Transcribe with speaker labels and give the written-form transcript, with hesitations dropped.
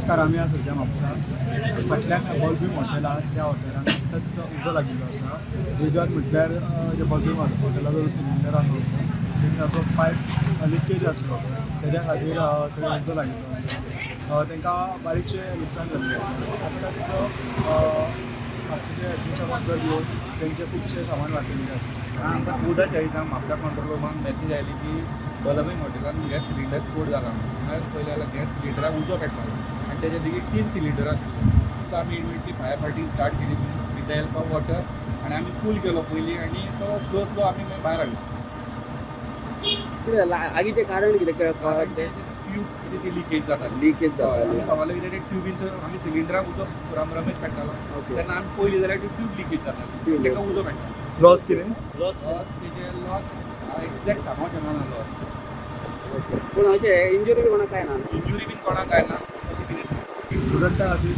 Speaker 1: नमस्कार. आमी आसा सद्या म्हापसा फाटल्यान बॉल्बीम हॉटेल आहा, त्या हॉटेलान आत्ताच उजो लागिल्लो आसा. रिजन म्हटल्यार जे बॉल्बीम हॉटेलाचो सिलिंडर आसलो, सिलिंडराचो पायप लिकेज आसलो, तेज्या खातीर थंय उजो लागिल्लो आसा. तांकां बारीकशें लुकसाण जाल्लें आसा. आत्ताच म्हापशेचे अग्निशमन दल येवन तेंचें खुबशें सामान वाचयल्लें आसा.
Speaker 2: आमकां 14:40 म्हापसा कंट्रोल रुमान मॅसेज आयली की बलबीम हॉटेलान गॅस सिलिंडर स्फोट जाला म्हणून. मागीर पळयलें जाल्यार गॅस सिलिंडराक उजो पेटलो आनी तेच्या देगेक तीन सिलिंडर आसले. सो आमी इमिडिएटली फायर फायटींग स्टार्ट केली with the help of water आनी आमी कूल केलो पयलीं आनी तो स्लो स्लो आमी मागीर भायर हाडलो.
Speaker 3: कितें आगीचें कारण कितें कळ्ळां कितें?
Speaker 2: ट्यूब कितें ती लिकेज जाताली.
Speaker 3: लिकेज जाताली.
Speaker 2: आमी समजलें कितें, ट्युबींचो आमी सिलिंडराक उजो रमरमीत पेट्टालो. तेन्ना आमी पयलीं जाल्यार ती ट्यूब लिकेज जाताली. ताका उजो पेट्टालो.
Speaker 1: लॉस कितें?
Speaker 2: लॉस, तेजे लॉस एक्झॅक्ट सांगूंक शकना लॉस.
Speaker 3: ओके, पूण अशें इंजुरी बी कोणाक काय ना?
Speaker 2: इंजुरी बीन कोणाक काय ना, अशें कितें.
Speaker 1: स्टुडंटा खातीर.